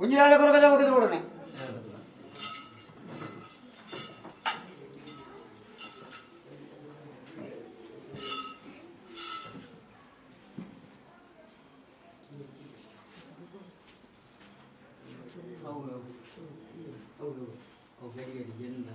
ಒಂಜಿ ರಾಜ ಕೊರಕ ಜಾವಕ್ಕೆ ನೋಡನೆ. ಹೌದು ಹೌದು ಹೌದು, ಗಡಿ ಗಡಿ ಜನ.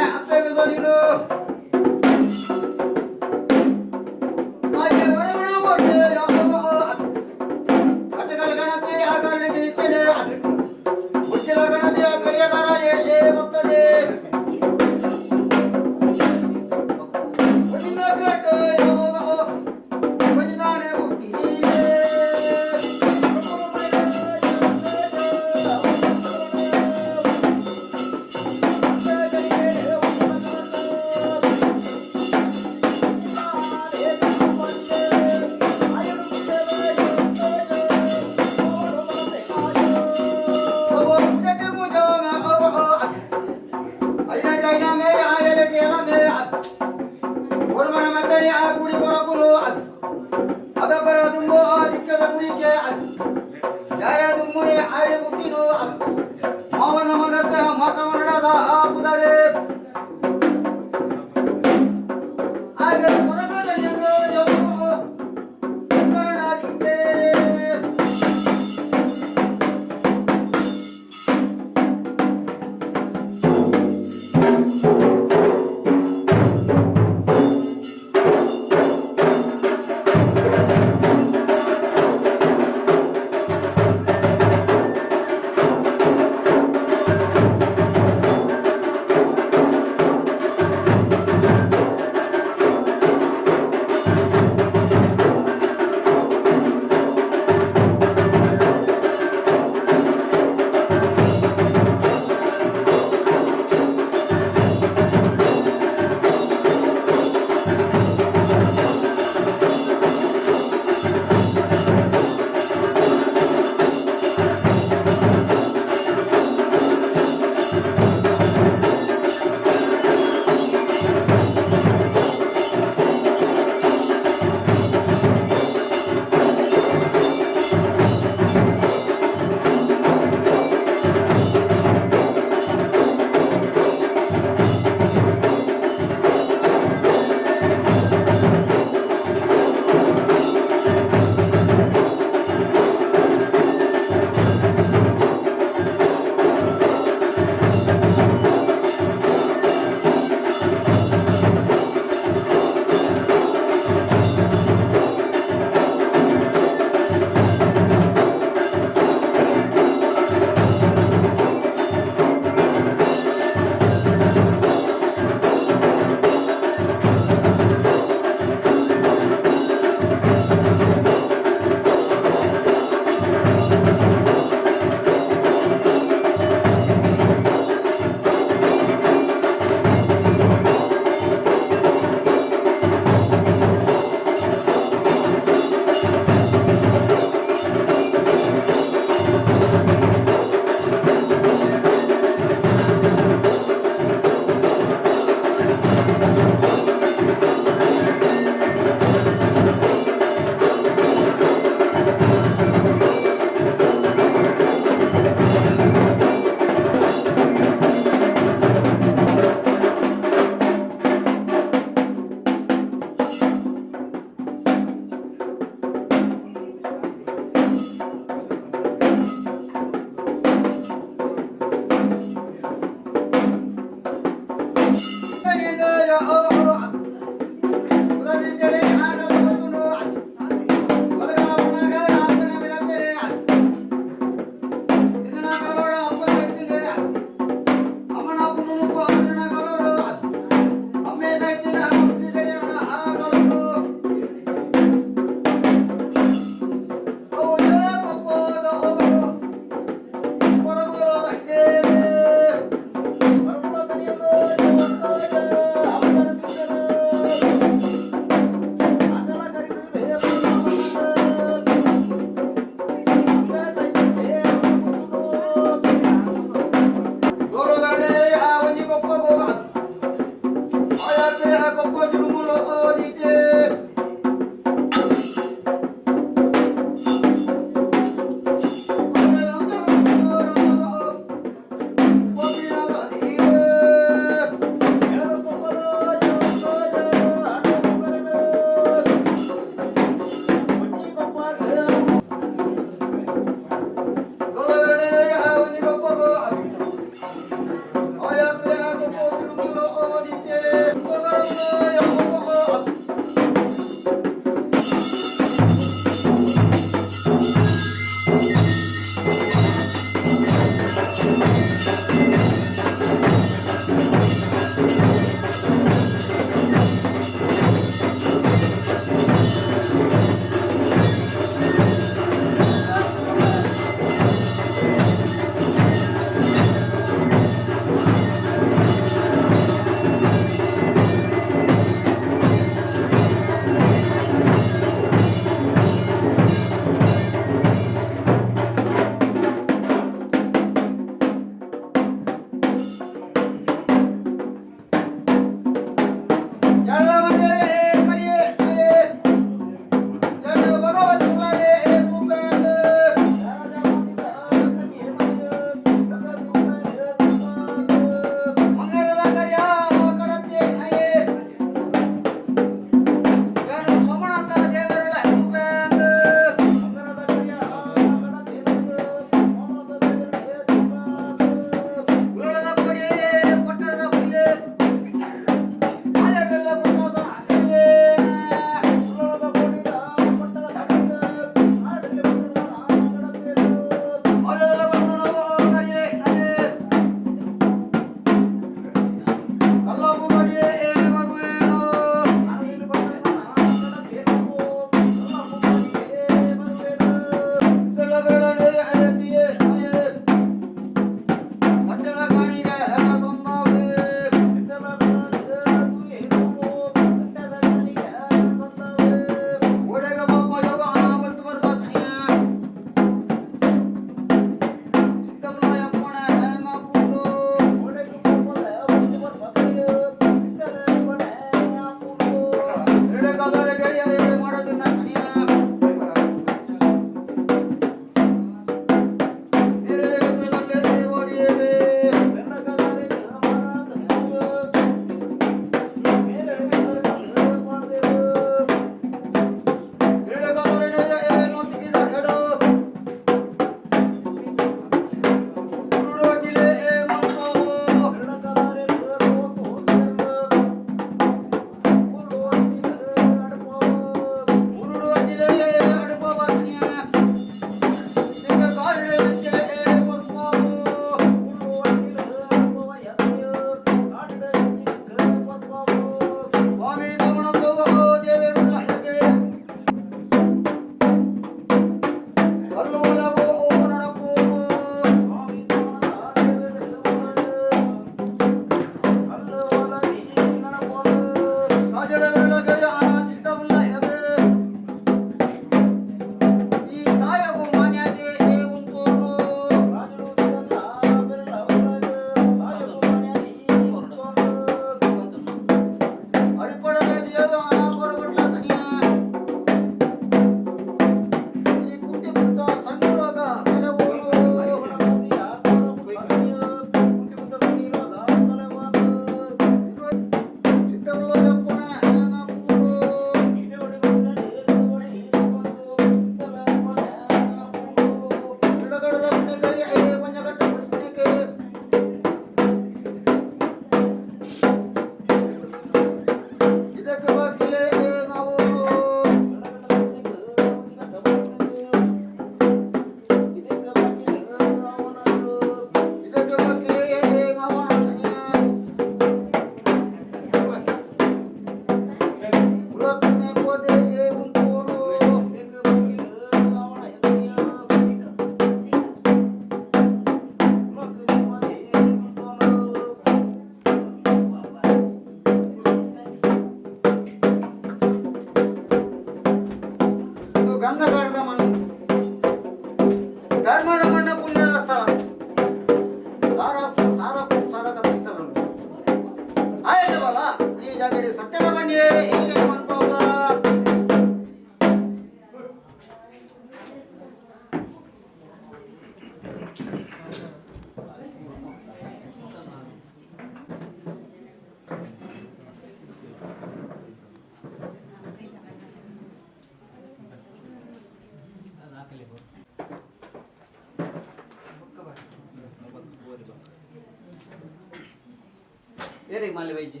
ಬೇರೆ ಮಾಲೆ ಬೈಜಿ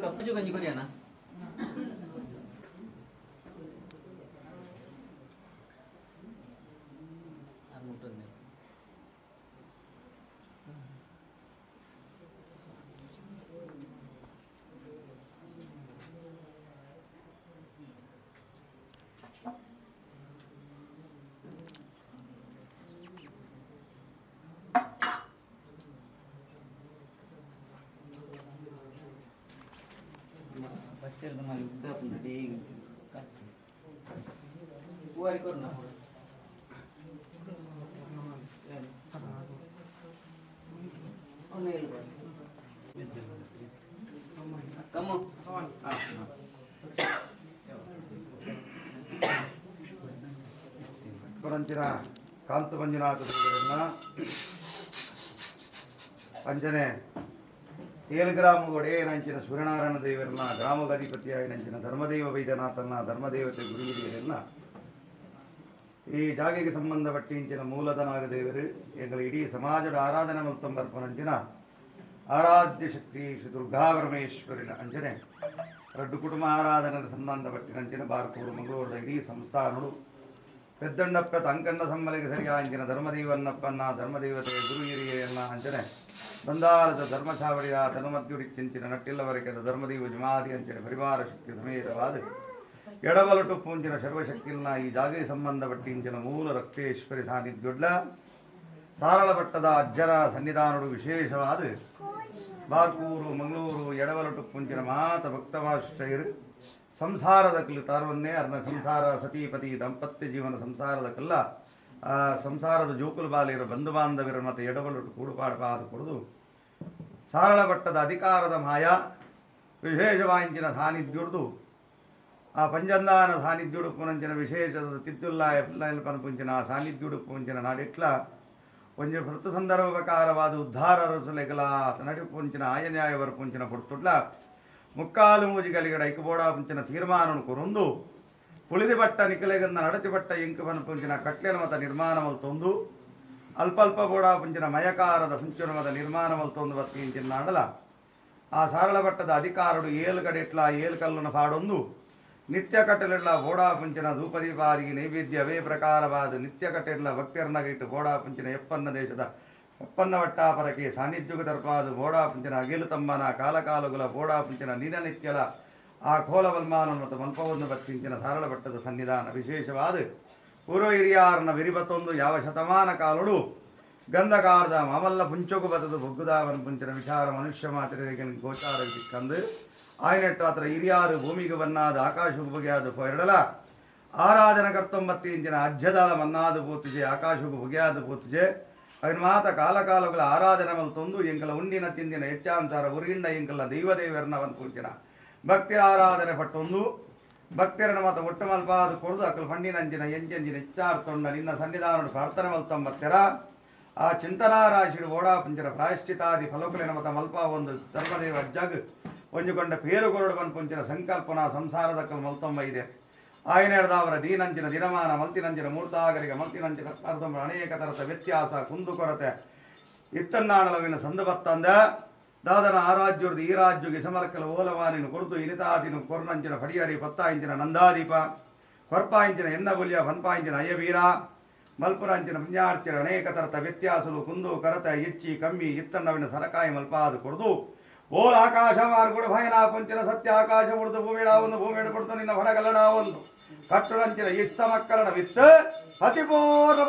ಕಪ್ಪು ಗಂಜಿ ಕೊರಿಯಾನ. ಮುಟ್ಟೊಂದು. ಬಚ್ಚರದ ಮಾಲಿ ಉದ್ದ ಪುಂಡ ಬೇಗ ಪೂವಾರಿ ಕೊರ್ನ. ಕಮ್ಮು. ಕೊರಂಚಿನ ಕಾಂತ ಮಂಜುನಾಥ ದೇವರನ್ನ ಅಂಜನೆ ಏಳು ಗ್ರಾಮ ಒಡೆಯನಂಚಿನ ಸೂರ್ಯನಾರಾಯಣ ದೇವರನ್ನ, ಗ್ರಾಮದ ಅಧಿಪತಿಯಾಗಿನಂಚಿನ ಧರ್ಮದೇವ ವೈದ್ಯನಾಥನ, ಧರ್ಮದೇವತೆ ಗುರುಹಿರಿಯರನ್ನ, ಈ ಜಾಗೆಗೆ ಸಂಬಂಧಪಟ್ಟಿಂಚಿನ ಮೂಲಧನಾಗ ದೇವರು, ಎಂಗಳ ಇಡೀ ಸಮಾಜದ ಆರಾಧನೆ ಮಲ್ತೊಂಬರ್ಪನಂಚಿನ ಆರಾಧ್ಯ ಶಕ್ತಿ ಶ್ರೀ ದುರ್ಗಾ ಪರಮೇಶ್ವರಿನ ಅಂಜನೆ ರಡ್ಡು ಕುಟುಂಬ ಆರಾಧನೆಗೆ ಸಂಬಂಧಪಟ್ಟಿನಂಚಿನ ಬಾರ್ಕೂರು ಮಂಗಳೂರದ ಇಡೀ ಸಂಸ್ಥಾನಡು ಪೆದ್ದಂಡಪ್ಪ ತಂಕಣ್ಣ ಸಮ್ಮಲಿಗೆ ಸರಿಯಾಂಚಿನ ಧರ್ಮದೇವನ್ನಪ್ಪನ್ನ, ಧರ್ಮದೇವತೆ ಗುರು ಹಿರಿಯನ್ನ, ಅಂಚನೆ ಬಂದಾರದ ಧರ್ಮಚಾವಡಿಯ ಧರ್ಮದ್ಯುಡಿ ಚಿಂಚಿನ ನಟ್ಟಿಲ್ಲವರೆಗೆ ಧರ್ಮದೇವ ಜಮಾದಿ ಅಂಚಿನ ಪರಿವಾರ ಶಕ್ತಿ ಸಮೇತವಾದ ಎಡಬಲಟು ಪೂಂಚಿನ ಸರ್ವಶಕ್ತಿಲ್ನ ಈ ಜಾಗೆ ಸಂಬಂಧಪಟ್ಟಿಂಚಿನ ಮೂಲ ರಕ್ತೇಶ್ವರಿ ಸಾನ್ನಿಧ್ಯುಡ್ಲ ಸಾರಳ ಪಟ್ಟದ ಅಜ್ಜನ ಸನ್ನಿಧಾನಡು ವಿಶೇಷವಾದ ಬಾರ್ಕೂರು ಮಂಗಳೂರು ಎಡವಲಟು ಪುಂಚಿನ ಮಾತ ಭಕ್ತವಾಶ್ರಯರು ಸಂಸಾರದ ಕಲ್ಲು ತಾರವನ್ನೇ ಅರ್ನ ಸಂಸಾರ ಸತೀಪತಿ ದಾಂಪತ್ಯ ಜೀವನ ಸಂಸಾರದ ಕಲ್ಲ ಆ ಸಂಸಾರದ ಜೋಕುಲು ಬಾಲಿರ ಬಂಧು ಬಾಂಧವರ ಮತ್ತು ಎಡವಲಟು ಕೂಡುಪಾಡ ಪಾದ ಕೊಡುದು ಸಾರಳ ಪಟ್ಟದ ಅಧಿಕಾರದ ಮಾಯ ವಿಶೇಷವಾಂಚಿನ ಸಾನ್ನಿಧ್ಯುಡ್ದು ಆ ಪಂಜಂದಾನ ಸಾನ್ನಿಧ್ಯುಡು ಪುನಂಚಿನ ವಿಶೇಷದ ತಿದ್ದುಲ್ಲ ಪಂಚಿನ ಆ ಸಾನ್ನಿಧ್ಯುಡು ಪುಂಚಿನ ನಾಡಿಟ್ಲ ಒಂಜಿ ಪ್ರತಿ ಸಂದರ್ಭ ಪ್ರಕಾರವಾದ ಉದ್ಧಾರ ರಸುಲೆಗಲ ನಡಿ ಪುಂಚಿನ ಆಯನ್ಯಾಯವರ ಪುಂಚಿನ ಪುಡ್ತುಡ್ಲ ಮುಕ್ಕಾಲು ಮೂಜಿಗಲಿಗಡ ಐಕಬೋಡ ಪುಂಚಿನ ತೀರ್ಮಾನನು ಕೊರೊಂದು ಪುಳಿದಿ ಬಟ್ಟ ನಿಕಲೆಗಂದ ನಡತಿ ಬಟ್ಟ ಇಂಕುವನ ಪುಂಚಿನ ಕಟ್ಲೆನ ಮತ ನಿರ್ಮಾಣ ಮಲ್ತೊಂದು ಅಲ್ಪ ಅಲ್ಪ ಬೋಡ ಪುಂಚಿನ ಮಯಕಾರದ ಪುಂಚಿನ ಮತ ನಿರ್ಮಾಣ ಮಲ್ತೊಂದು ಬತ್ತಿ ನಾಡಲ ಆ ಸಾರಳ ಬಟ್ಟದ ಅಧಿಕಾರಡು ಏಳು ಕಡೆಟ್ಲ ಏಳು ಕಲ್ಲುನ ಪಾಡೊಂದು ನಿತ್ಯ ಕಟ್ಟಲೆಲ್ಲ ಬೋಡಾ ಪುಂಚಿನ ಧೂಪದೀಪಾದಿಗೆ ನೈವೇದ್ಯ ಅವೇ ಪ್ರಕಾರವಾದ ನಿತ್ಯ ಕಟ್ಟೆಲ್ಲ ಭಕ್ತಿಯರ್ನಗಿಟ್ಟು ಬೋಡಾ ಪುಂಚಿನ ಎಪ್ಪನ್ನ ದೇಶದ ಎಪ್ಪನ್ನ ವಟ್ಟಾಪರಕ್ಕೆ ಸಾನ್ನಿಧ್ಯುಗ ತರ್ಪಾದ ಬೋಡಾ ಪುಂಚಿನ ಅಗಿಲು ತಮ್ಮನ ಕಾಲಕಾಲುಗಳ ಬೋಡಾ ಪುಂಚಿನ ನಿತ್ಯಲ ಆ ಕೋಲವಲ್ಮಾನ ಮತ್ತು ಮಲ್ಪವನ್ನು ಬತ್ತಿಂಚಿನ ಸಾರಳ ಬಟ್ಟದ ಸನ್ನಿಧಾನ ವಿಶೇಷವಾದ ಪೂರ್ವ ಹಿರಿಯಾರನ ವಿರಿಬತ್ತೊಂದು ಯಾವ ಶತಮಾನ ಕಾಲುಡು ಗಂಧಕಾರದ ಮಾಮಲ್ಲ ಪುಂಚೊಗು ಬತದು ಬೊಗ್ಗುದಾವನ ಪುಂಚಿನ ವಿಚಾರ ಮನುಷ್ಯ ಮಾತ್ರೆಗೆ ಗೋಚಾರ ಸಿಕ್ಕಂದು ಆಯ್ನೆಟ್ಟಾತ್ರ ಹಿರಿಯಾರು ಭೂಮಿಗೆ ಬನ್ನಾದ ಆಕಾಶಕ್ಕೆ ಬಗೆಯಾದ ಪೊರಡಲ ಆರಾಧನ ಕರ್ತೊಂಬತ್ತಿ ಇಂಚಿನ ಅಜ್ಜದಾಲ ಮನ್ನಾದು ಪೂತುಜೆ ಆಕಾಶಕ್ಕೆ ಬಗೆಯಾದ ಪೂತುಜೆ ಅವನ ಮಾತ ಕಾಲಕಾಲಗಳ ಆರಾಧನೆ ಮಲ್ತೊಂದು ಎಂಕಲ ಉಂಡಿನ ತಿಂದಿನ ಹೆಚ್ಚಾಂತರ ಉರಿಗಿಂಡ ಎಂಕಲ ದೈವದೇವರನ್ನ ಪೂಂಚಿನ ಭಕ್ತಿ ಆರಾಧನೆ ಪಟ್ಟೊಂದು ಭಕ್ತರನ ಮಾತ ಒಟ್ಟು ಮಲ್ಪಾದು ಕೊಡದು ಅಕಲ್ ಫಂಡಿನಂಚಿನ ಎಂಜಂಜಿನ ಹೆಚ್ಚಾರ್ತೊಂಡ ನಿನ್ನ ಸನ್ನಿಧಾನ ಪ್ರಾರ್ಥನೆ ಮಲ್ತೊಂಬತ್ತೆರ ಆ ಚಿಂತನಾರಾಶಿಡು ಓಡಾ ಪುಂಚರ ಪ್ರಾಯಶ್ಚಿತಾದಿ ಫಲಕುಲಿನ ಮತ ಮಲ್ಪ ಒಂದು ಧರ್ಮದೇವ ಅಜ್ಜಗ್ ಒಂಜುಕೊಂಡ ಪೇರು ಕೊರಡು ಪಂಚಿನ ಸಂಕಲ್ಪನ ಸಂಸಾರದ ಕಲ್ ಮಲ್ತೊಂಬ ಇದೆ ಆಯನೇರ್ದಾವರ ದೀನಂಚಿನ ದಿನಮಾನ ಮಲ್ತಿನಂಚಿನ ಮೂರ್ತಾಗರಿಗೆ ಮಲ್ತಿನಂಚಿನ ಅರ್ಧಂಬ ಅನೇಕ ತರದ ವ್ಯತ್ಯಾಸ ಕುಂದುಕೊರತೆ ಇತ್ತನ್ನಾಣಲವಿನ ಸಂದು ಬತ್ತಂದ ದಾದನ ಆರಾಜ್ಯದ ಈ ರಾಜ್ಯಗೆ ಸಮರ್ಕಲ ಓಲವಾನಿನ ಕೊರತು ಇನಿತಾದಿನ ಕೊರ್ನಂಚಿನ ಪಡಿಯರಿ ಪತ್ತಾಯಿಂಚಿನ ನಂದಾದೀಪ ಕೊರ್ಪಾಯಿಂಚಿನ ಎನ್ನಬುಲ್ಯ ಪನ್ಪಾಯಿಂಚಿನ ಅಯ್ಯವೀರ ಮಲ್ಪುರಂಚಿನ ಪುಣ್ಯಾರ್ಚಿನ ಅನೇಕ ತರತ ವ್ಯತ್ಯಾಸಲು ಕುಂದು ಕರತ ಇಚ್ಚಿ ಕಮ್ಮಿ ಇತ್ತನ್ನವಿನ ಸರಕಾಯಿ ಮಲ್ಪಾದು ಕೊಡದು ಓಲ್ ಆಕಾಶ ಮಾರ್ಗುಡು ಭಯನ ಪುಂಚಿನ ಸತ್ಯ ಆಕಾಶ ಉಳಿದು ಭೂಮಿಡ ಒಂದು ಭೂಮಿಡ ಕೊಡ್ತು ನಿನ್ನ ಹೊಡಗಲ್ಲಡ ಒಂದು ಕಟ್ಟುರಂಚಿನ ಇತ್ತ ಮಕ್ಕಳನ ವಿತ್ತ ಅತಿಪೂರ್ಣ.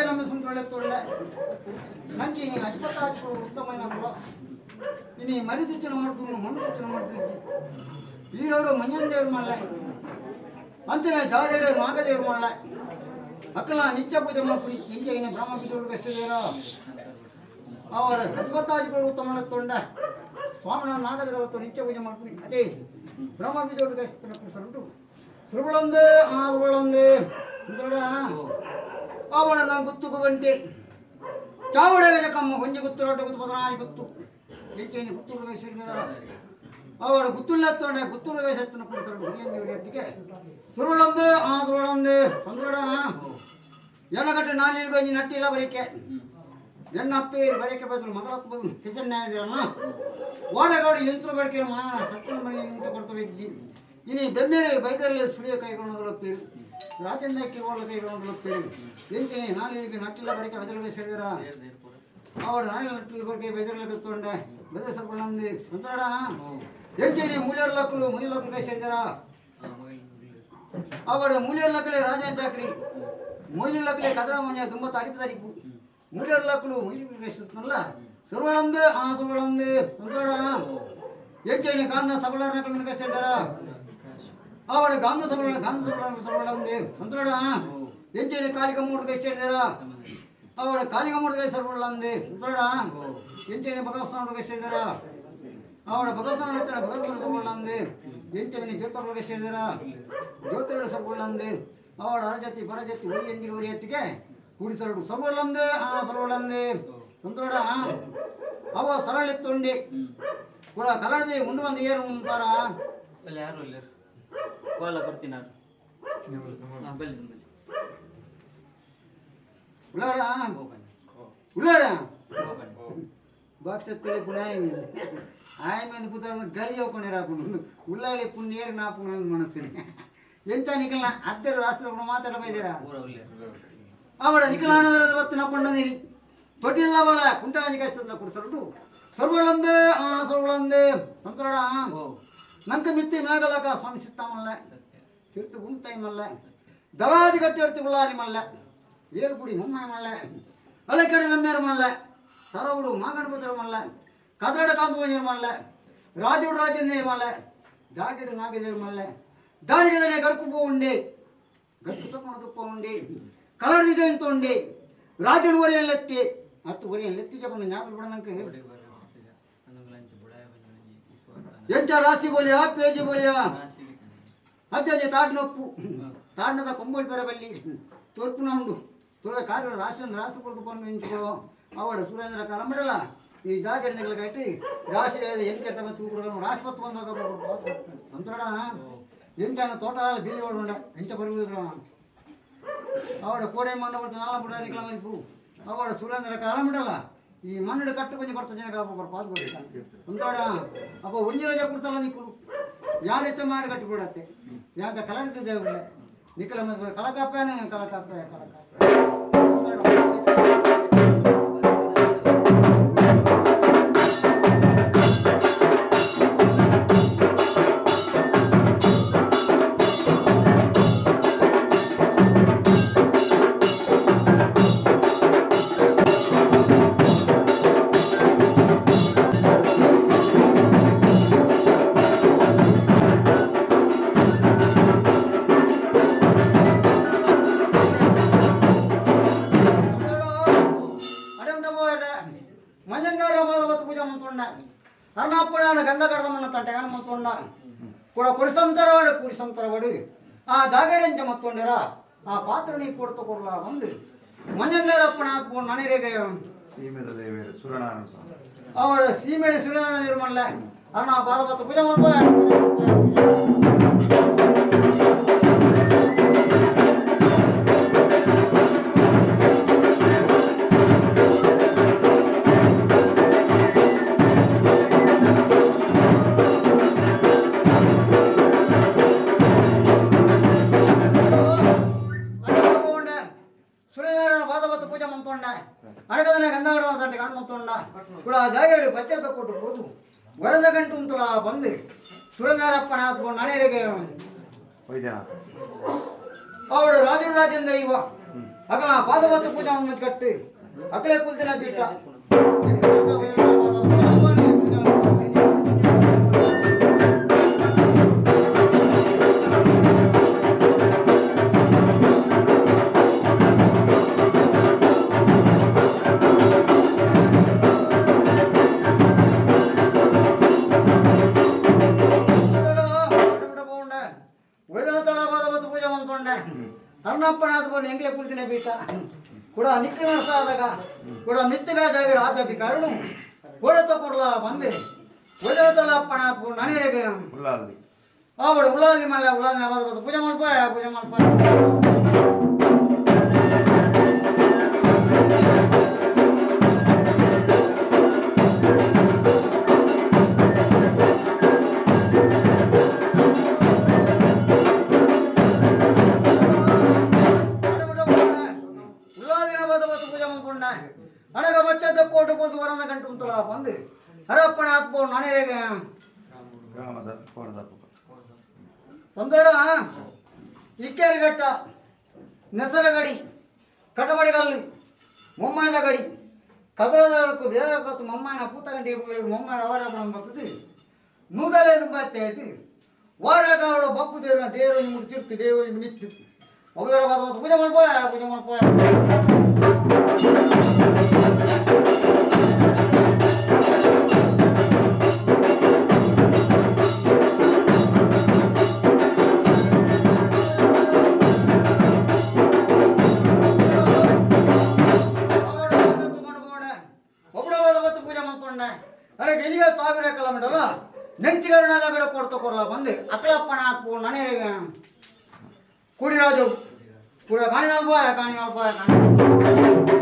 ನಮ್ಮ ಸುಂದರಳೆ ನಂಗೆ ಅಜ್ಜತ್ತಾಚು ಉತ್ತಮನ ಪುರ ಇನಿ ಮರಿ ತುಚ್ಚನ ಮಾಡ್ತು ಮಣ್ಣು ತುಚ್ಚನ ಮಾಡ್ತಿದ್ದಿ ಈ ರೋಡು ಮಂಜನ್ ಮಲ್ಲೆ ಅಂಚನೆ ಜಾಗೇಡು ನಾಗದೇವ್ರ ಮಲ್ಲೆ ಅಕ್ಕಲ ನಿತ್ಯ ಪೂಜೆ ಮಾಡ್ಪಿ ಇಂಚ ಇನ್ನು ಬ್ರಹ್ಮ ಬಿದ್ದೋಡು ಕಷ್ಟದೇರ ಅವಳ ಅಜ್ಬತ್ತಾಜಿಗಳು ಉತ್ತಮ ತೊಂಡ ಸ್ವಾಮಿನ ನಾಗದೇವತ್ತು ನಿತ್ಯ ಪೂಜೆ ಮಾಡ್ಪಿ ಅದೇ ಬ್ರಹ್ಮ ಬಿದ್ದೋಡು ಕಷ್ಟ ಸರುಟು ಸುರುಗಳೊಂದೇ ಆರುಗಳೊಂದೇ ಅವಳ ನಾನು ಗುತ್ತುಕು ಬಂಟಿ ಚಾವಡೆ ಕಮ್ಮ ಕೊಂಜಿ ಗುತ್ತು ರೊಟ್ಟ ಗುತ್ತು ಬದನಾಯಿ ಗುತ್ತು ಹೆಚ್ಚೇನು ಗುತ್ತುಡು ವೇಷ ಅವಳ ಗುತ್ತುಳ್ಳೆತ್ತೊಂಡೆ ಗುತ್ತುಡು ವೇಷತ್ತನ್ನು ಕುಡಿಸಲು ಹುರಿಯಂದಿವರಿ ಅತ್ತಿಗೆ ಸುರುಳೊಂದು ಆ ಸುರುಳೊಂದು ಸಂದ್ರಡ ಎಣ್ಣಗಟ್ಟೆ ನಾನೀರು ಗೊಂಜಿ ನಟ್ಟಿಲ್ಲ ಬರಿಕೆ ಎಣ್ಣ ಅಪ್ಪೇರು ಬರಿಕೆ ಬದಲು ಮಗಳ ಕಿಸಣ್ಣ ಇದ್ದೀರಲ್ಲ ವಾರಗೌಡಿ ಯಂತ್ರ ಬಳಿಕೆ ಮಾನ ಸತ್ತನ ಮನೆ ಇಂಟು ಕೊಡ್ತವೆ ಇನಿ ಬೆಮ್ಮೇರು ಬೈದರಲ್ಲಿ ಸುಳಿಯ ಕೈಗೊಂಡು ಪೇರು ರಾಜೇಂದ್ರ ಕಿವೋಳ ಕೈಗೊಂಡು ಪೇರು ಎಂಚಿನಿ ನಾನೀರಿಗೆ ನಟ್ಟಿಲ್ಲ ಬರಿಕೆ ಬದಲು ವೇಷ ಅವಳು ನಾಳೆ ನಟ್ಟಿಲ್ಲ ಬರಿಕೆ ಬೆದರಲ್ಲಿ ಕತ್ತೊಂಡೆ ಬೆದರ್ ಸ್ವಲ್ಪ ನಂದಿ ಸಂತಾಡ ಎಂಚಿನಿ ಮೂಲ್ಯರ್ ಲಕ್ಕಲು ಮುಯ್ಯ ಲಕ್ಕಲು ಕೈ ಸೇರಿದಾರ ಅವಳು ಮೂಲ್ಯರ್ ಲಕ್ಕಲೆ ರಾಜೇಂದ್ರ ಚಾಕ್ರಿ ಮೂಲ್ಯ ಲಕ್ಕಲೆ ಕದರಾಮಣ್ಯ ತುಂಬ ತಾಡಿಪು ತಾರೀಕು ಮೂಲ್ಯರ್ ಲಕ್ಕಲು ಮುಯ್ಯ ಕೈ ಸುರುವಳಂದು ಆ ಸುರುವಳಂದು ಸಂತಾಡ ಎಂಚಿನಿ ಕಾಂದ ಸಬಲರ ಕೈ ಸೇರಿದಾರ ಅವಳು ಗಾಂಧ ಸಬಲ ಗಾಂಧ ಸಬಲ ಸಬಲಂದು ಸಂತಾಡ ಎಂಚಿನಿ ಕಾಲಿಕ ಮೂರು ಕೈ ಸೇರಿದಾರ ಅವಳು ಕಾಲಿಗ ಮೂರು ಕೈ ಸರ್ವಳಂದು ಸಂತಾಡ ಎಂಚಿನಿ ಭಗವತ್ಸಾನ ಕೈ ಸೇರಿದಾರ ಅವಳ ಭಗವತ್ಸಾನ ಭಗವತ್ಸಾನ ಸರ್ವಳಂದು ಎಂಚಿನಿ ಜ್ಯೋತಿರ್ಗಳ ಕೈ ಸೇರಿದಾರ ಜ್ಯೋತಿರ್ಗಳ ಸರ್ವಳಂದು ಅವಳ ಅರಜತಿ ಬರಜತಿ ಒರಿ ಎಂದಿಗೆ ಒರಿ ಎತ್ತಿಗೆ ಕೂಡಿಸರಡು ಸರ್ವಳಂದು ಆ ಸರ್ವಳಂದು ಸಂತಾಡ ಅವ ಸರಳಿತ್ತುಂಡಿ ಕೂಡ ಕಲಡದೆ ಉಂಡು ಬಂದು ಏರು ಮುಂತಾರ ಬಲ್ಲೆ ಯಾರು ಇಲ್ಲ ಕೋಲ ಕೊಡ್ತೀನಿ ನಾನು ಹಾಂ ಬಲ್ಲಿ ಬಲ್ಲಿ ಉಳ್ಳಾಡ ಹೋಗ್ಬನ್ನಿ ಉಳ್ಳಾಡ ಹೋಗ್ಬನ್ನಿ ಬಾಕ್ಸ್ ಎತ್ತಳಿ ಪುಣೆ ಆಯ మీద ಕೂತಾರ ಗಲಿ ಹೋಗ್ಕೊಂಡಿರಾಪುಂಡು ಉಳ್ಳಾಳಿ ಪುಣ್ಯೇರು ನಾಪುಣ ಮನಸ್ಸಿನ ಎಂತ ನಿಕಲ್ನ ಅద్దರು ರಾಷ್ಟ್ರ ಮಾತಾಡ ಬೈದಾರ ಪೂರ ಉಲ್ಲೇರು ಅವಳ ನಿಕಲಾನದರ ಬತ್ತಿನ ಕೊಂಡ ನೀಡಿ ತೊಟ್ಟಿಲ್ಲ ಬಲ ಕುಂಟಾಂಜಿ ಕಷ್ಟದ ಕುಡಿಸಲು ಸರ್ವಳಂದೇ ಆ ಸರ್ವಳಂದೇ ಸಂತರಡ ಓ ನಂಕ ಮಿತ್ತಿ ಮೇಘಲಕ ಸ್ವಾಮಿ ಸಿತ್ತಾಮಲ್ಲ ಸತ್ಯ ತಿರ್ತು ಗುಂತಾಯಿ ಮಲ್ಲ ದಲಾದಿ ಕಟ್ಟಿ எடுத்து உள்ளாரி மல்ல ஏழ்குடி மும்மாய் மல்ல அலைக்கடை வெம்மேறு மல்ல சரவுடு மாகணபுத்திர மல்ல கதரட காந்து போஞ்சர் மல்ல ராஜோடு ராஜேந்திர மல்ல ஜாக்கெடு நாகேந்திர மல்ல దానికదనే గడుపు ఉండే గట్టు సొమ్మను తుప్ప ఉండి కలర్ డిజైన్తో ఉండి రాజుని ఒరియన్ లెత్తి అత్తు ఒరియన్ లెత్తి చెప్పండి జ్ఞాపకం పడడానికి ಎಂಚ ರಾಶಿ ಬೋಲಿಯಾ ಪೇಜಿ ಬೋಲಿಯಾ ಅತ್ತೆ ತಾಡ್ ನೊಪ್ಪು ತಾಡ್ನದ ಕೊಂಬೋಲ್ ಪೆರಬಲ್ಲಿ ತೋರ್ಪುನ ಉಂಡು ತೋದ ಕಾರ್ಯ ರಾಶಿ ಒಂದು ರಾಶಿ ಕೊಡ್ದು ಪನ್ನು ಇಂಚುಕೋ ಅವಡ ಸುರೇಂದ್ರ ಕಾಲ ಈ ಜಾಗ ಕಟ್ಟಿ ರಾಶಿ ಎಲ್ಲಿ ಕೆಟ್ಟ ತೂಕುಡು ರಾಶಿ ಪತ್ತು ಬಂದಾಗ ಅಂತರಡ ಎಂಚಾನ ತೋಟ ಬೀಳಿ ಓಡುಂಡ ಎಂಚ ಬರುವುದ್ರ ಅವಡ ಕೋಡೆ ಮಣ್ಣು ಬರ್ತದೆ ನಾಲ ಬುಡ ನಿಕ್ಲ ಮೈಪು ಅವಡ ಸುರೇಂದ್ರ ಕಾಲ ಬಿಡಲ್ಲ ಈ ಮಣ್ಣು ಕಟ್ಟು ಕೊಂಚ ಕೊಡ್ತ ಜನ ಕಾಪ ಪಾಸ್ ಕೊಡ್ತ ಅಂತಾಡ ಅಪ್ಪ ಒಂಜಿ ರಜೆ ಕೊಡ್ತಲ್ಲ ನಿಕ್ಕಳು ಯಾಳೆತ್ತ ಮಾಡಿ ಕಟ್ಟಿ ಬಿಡತ್ತೆ ಯಾಂತ ಕಲಡ್ತಿದ್ದೇವೆ ನಿಕ್ಕಲ ಕಲಕಾಪೇನೆ ಕಲಕಾಪೆ ಕಲಕಾಪೆ ಮಂಜಂಗಾರ ಪೂಜೆ ಮಂತುಂಡ ಅರ್ಣಾಪುಣಾನ ಗಂಧ ಕಡದಮಣ್ಣ ತಂಟೆಗಾನ ಮಂತುಂಡ ಕೂಡ ಕುರಿಸಂತರವಾಡು ಕುರಿಸಂತರವಾಡು ಆ ದಾಗಡೆಂಚ ಮತ್ತೊಂಡಿರ ಆ ಪಾತ್ರನಿ ಕೊಡ್ತ ಕೊಡ್ಲ ಒಂದು ಮಂಜಂಗಾರಪ್ಪಣ ನನರೇಗ ಸೀಮೆದ ದೇವೇರು ಸುರನಾರಾಯಣ ಸ್ವಾಮಿ ಅವಳು ಸೀಮೆಡಿ ಸುರೇಂದ್ರ ನಿರ್ಮಲ್ಲ ಅರ್ಣ ಪಾದ ಪತ್ತ ಪೂಜೆ ಮಲ್ಪ ಸುರೇಂದ್ರ ಪಾದ ಪೂಜೆ ಮಂತೊಂಡ ಅಡಗದನೆ ಗಂಧಗಡ ತಂಟೆ ಕಾಣ್ ಮಂತೊಂಡ ಕೂಡ ಜಾಗೇಡು ಪಚ್ಚೆ ಕೊಟ್ಟು ಹೋದು ವರದ ಗಂಟು ಉಂತುಲ ಬಂದು ಸುರೇಂದ್ರಪ್ಪನ ಆತ್ಕೊಂಡು ನಣೇರಿಗೆ ವೈದ್ಯನಾಥ ಅವಳು ರಾಜರು ರಾಜೇಂದ್ರ ಇವ ಅಕಲ ಪಾದಪತ್ರ ಪೂಜೆ ಕಟ್ಟು ಅಕಲೆ ಕುಲ್ದಿನ ಪೀಠ. ಪೂಜೆ ಮಂತೊಂಡೆ ಅರ್ಣಪ್ಪನಾದ ಬೋಂಡು ಎಂಗ್ಲೆ ಕುಲ್ದಿನ ಪೀಠ ಕೂಡ ನಿಕ್ಕ ನಡ್ಸಾದಾಗ ಕೂಡ ಮಿತ್ತಗ ಜಾಗಡ ಆಪ್ಯಾಪಿ ಕಾರಣ ಕೋಡತ ಕೊರ್ಲ ಬಂದೆ ಒದರತಲ ಅಪ್ಪನಾಥ್ ಬೋಂಡು ನಣಿರೆಗೆ ಉಲ್ಲಾಲ್ದಿ ಆವಡು ಉಳ್ಳಾದಿ ಮಲ್ಲ ಉಳ್ಳಾದಿ ಬಾದ ಪೂಜೆ ಮಲ್ಪ ಪೂಜೆ ಮಲ್ಪ. ಉಳ್ಳಾದಿನ ಬಾದ ಪೂಜೆ ಮಲ್ಕೊಂಡ ಅಣಗ ಬಚ್ಚದ ಕೋಟು ಪೋದು ವರನ ಗಂಟು ಉಂತಲ ಬಂದು ಹರಪ್ಪಣ ಆತ್ಪೋ ನಣಿರೆಗೆ ಗ್ರಾಮದ ಕೋಡದಪ್ಪ. ಸಂದಡ ಇಕ್ಕೇರಿಘಟ್ಟ ನೆಸರಗಡಿ ಕಟಬಡಿಗಲ್ಲು ಮೊಮ್ಮಾಯದ ಗಡಿ ಕದಳದವరకు ಬೇರೆ ಗೊತ್ತು ಮೊಮ್ಮಾಯನ ಪೂತಗಂಟಿ ಮೊಮ್ಮಾಯನ ಅವರ ಬರ್ತದೆ ನೂದಲೇ ತುಂಬ ಆಯ್ತು ವಾರಗಾವಡು ಬಪ್ಪು ದೇವ್ರ ದೇವರು ನಿಮ್ಗೆ ತಿರ್ತು ದೇವರು ನಿತ್ತು ಒಬ್ಬರ ಬಾದ ಪೂಜೆ ಮಾಡ್ಬೋಯ ಪೂಜೆ ಮಾಡ್ಬೋಯ. ಒಬ್ಬಡ ಪೂಜೆ ಮಾಡ್ಕೊಂಡೆ ಅಡೆ ಎಲ್ಲಿಗೆ ಸಾವಿರ ಕಿಲೋಮೀಟರ್ ನೆಂಚಿಗರುಣಾದ ಗಿಡ ಕೊಡ್ತಾ ಕೊರ್ಲ ಬಂದು ಅಕಲಪ್ಪಣ ಹಾಕು ನನಗೆ ಕುಡಿರಾಜು ಕೂಡ ಕಾಣಿಗಾಲ್ಬೋಯ ಕಾಣಿಗಾಲ್ಬೋಯ ಕಾಣಿ.